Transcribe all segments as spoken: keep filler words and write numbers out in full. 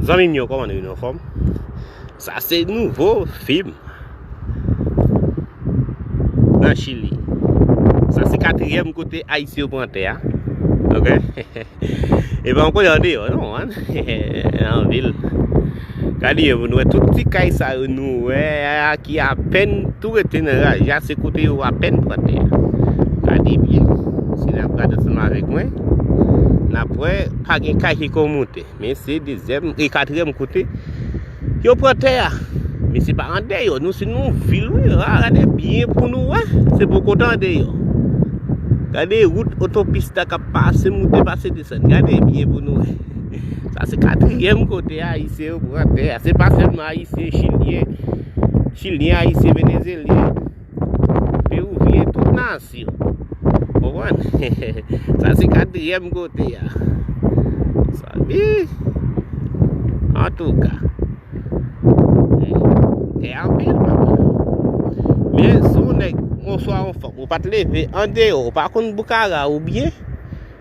Zanmi m yo, kòman nou ye, nou anfòm? Sa se nouvo fim nan Chili. Sa se katriyèm kote Ayisyen yo pran tè a. Ok? E pa yon kote andeyò, non, man. Nan vil. Gade yo, nou wè tout ti kay sa yo nou wè a ki apèn tou rete nan raje a, se kote yo apèn pran tè a. Gade byen. Si n ap gade ansanm avèk mwen, n ap wè pa gen kay ki ko moute. Men se dezyèm e katriyèm kote yo pran tè a. Men se pa andeyò, nou se nan yon vil, wi. A, gade byen pou nou wè. Se pou kote andeyò. Gade wout otopis la k ap pase, moute, pase, desann. Gade byen pou nou wè. Sa se katriyèm kote Ayisyen yo pran tè a. Se pa sèlman Ayisyen, Chilyen, Chilyen, Ayisyen, Venezelyen, Peruvyen, tout nasyon. Konprann? Sa se katriyèm kote a. Sa, wi. Antouka. Tè anpil, papa. Men, si yon nèg, oswa yon fanm, ou pa t leve andeyò, ou pa konn boukara ou byen,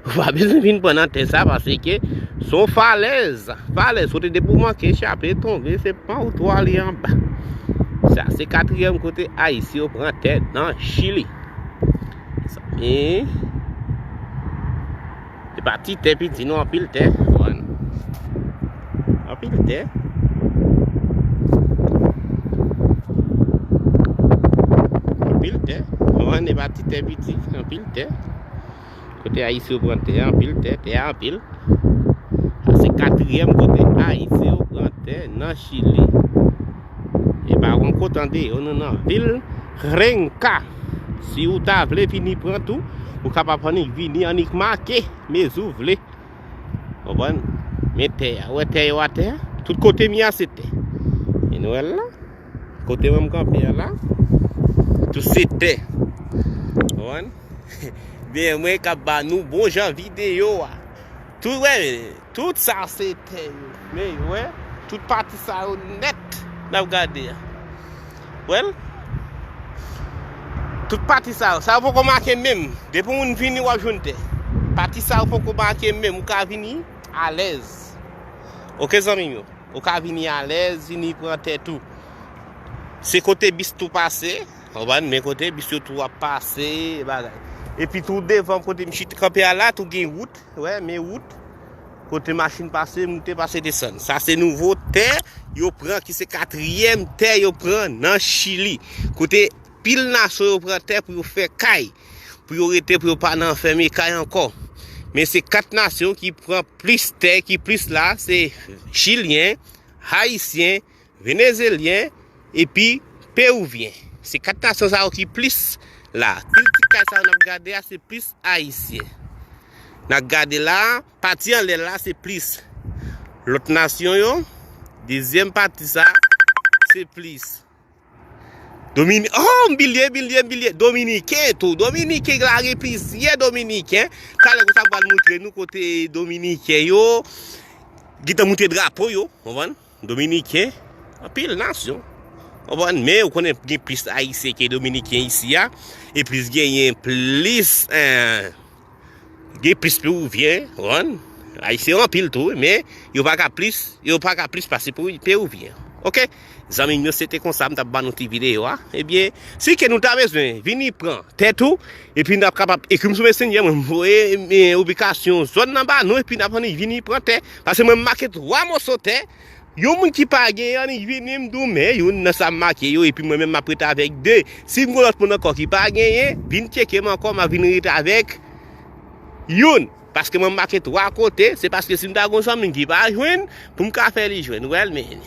ou pa bezwen vin pran nan tè sa, paske se yon falèz. Falèz, kote depi w manke chape, tonbe, se pran ou tou ale anba. Sa se katriyèm kote Ayisyen yo pran tè nan Chili. Mezanmi. E pa ti tè piti, non, anpil tè. Konprann? Anpil tè. Anpil tè. Konprann? E pa ti tè piti, anpil tè. Kote Ayisyen yo pran tè, anpil tè, tè a anpil. Sa se katriyèm kote Ayisyen yo pran tè nan Chili. E pa yon kote andeyò, nou nan vil Renka. Si ou ta vle vini pran tou, ou kapab annik vini, annik make, men si ou vle. Konprann? Men tè a, wè tè yo atè a, tout kote m ye a se tè. E nou wè l la, kote mwen m kanpe a la, tout se tè. Konprann? Men mwen k ap ba nou bon jan videyo a. Tout, wè, tout sa se tè yo. Men, wè, tout pati sa yo nèt n ap gade a. Wè l? Tout pati sa yo. Sa yo poko make menm. Depi moun vini, w ap jwenn tè. Pati sa yo poko make menm. Ou ka vini alèz. Ok, zanmi m yo? Ou ka vini alèz, vini pran tè tou. Se kote bis tou pase. Konprann? Men kote bis yo tou ap pase, bagay. Epi tou devan kote m chita kanpe a la, tou gen wout. Wè, men wout. Kote machin pase, moute, pase, desann. Sa se nouvo tè yo pran, ki se katriyèm tè yo pran nan Chili. Kote pil nasyon yo pran tè pou yo fè kay. Pou yo rete, pou yo pa nan fèmen kay ankò. Men se kat nasyon ki pran plis tè, ki plis la, se Chilyen, Ayisyen, Venezelyen, epi Peruvyen. Se kat nasyon sa yo ki plis la. Pil ti kay sa yo n ap gade a, se plis Ayisyen. N ap gade la, pati anlè la, se plis lòt nasyon yo. Dezyèm pati sa, se plis Domini-, oh, m bliye, bliye, bliye. Dominiken tou. Dominiken, la gen plizyè Dominiken. Talè konsa m pral montre nou kote Dominiken yo gentan moute drapo yo. Konprann? Dominiken, anpil nasyon. Konprann? Men ou konnen gen plis Ayisyen ke Dominiken isi a. E plis genyen plis, eh, gen plis Peruvyen, konprann? Ayisyen yo anpil tou, men yo pa ka plis, yo pa ka plis pase Peru-, Peruvyen. Ok? Zanmi m yo, se te konsa m t ap ba nou ti videyo a. Ebyen, si ke nou ta bezwen vini pran tè tou, epi n ap kapab ekri m sou Messenger, mwen voye, eh, ibikasyon zòn nan ba nou, epi n ap annik vini pran tè. Paske mwen make twa moso tè, yon moun ki pa genyen, annik vini, m di w, men youn nan sa m make yo, epi mwen menm m ap rete avèk de. Si m gen lòt moun ankò ki pa genyen, vin tcheke m ankò, m ap vin rete avèk youn. Paske mwen make twa kote, se paske si m ta gon zanmi m ki pa jwenn, pou m ka fè li jwenn. Ou wè l, men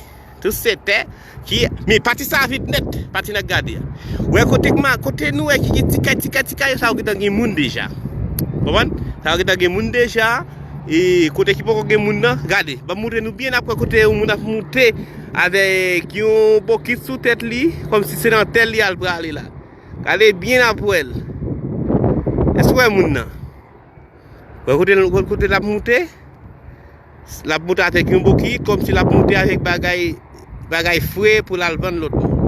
tout se tè ki, men pati sa vid nèt, pati n ap gade a. Ou wè kote k ma-, kote nou wè ki gen ti kay, ti kay, ti kay, sa yo gentan gen moun deja. Konprann? Sa yo gentan gen moun deja. E kote ki poko gen moun nan, gade, ban m montre nou byen, n ap wè kote yon moun ap moute avèk yon bokit sou tèt li, kòmsi se nan tè li al prale la. Gade byen, n ap wè l. Èske w wè moun nan? Wè kote, wè kote l ap moute? L ap moute avèk yon bokit, kòmsi l ap moute avèk bagay, bagay fre pou l al vann lòt moun.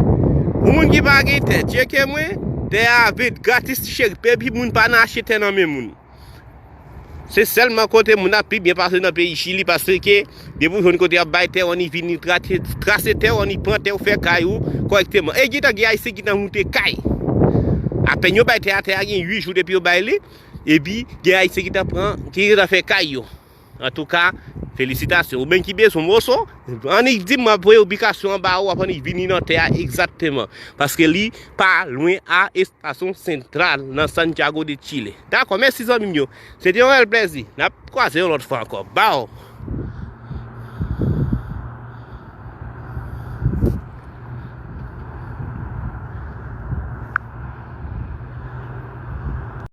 Pou moun ki pa gen tè, tcheke mwen, tè a vid, gratis, cheri, epi moun pa nan achte tè nan men moun. Se sèlman kote moun ap pi byen pase nan peyi Chili, paske depi w jwenn kote y ap bay tè, w annik vini trase, trase tè, w annik pran tè, w fè kay ou kòrèkteman. E gentan gen Ayisyen ki gentan moute kay. Apèn yo bay tè a, tè a gen uit jou depi yo bay li, epi gen Ayisyen ki gentan pran, ki gentan fè kay yo. Antouka, felisitasyon. Ou menm ki bezwen moso, annik di m, m ap voye ibikasyon anba ou, w ap annik vini nan tè a egzakteman. Paske li pa lwen a estasyon santral nan Santiago de Chile. Dakò, mèsi zanmi m yo. Se te yon rèl plèzi. N ap kwaze yon lòt fwa ankò. Baw!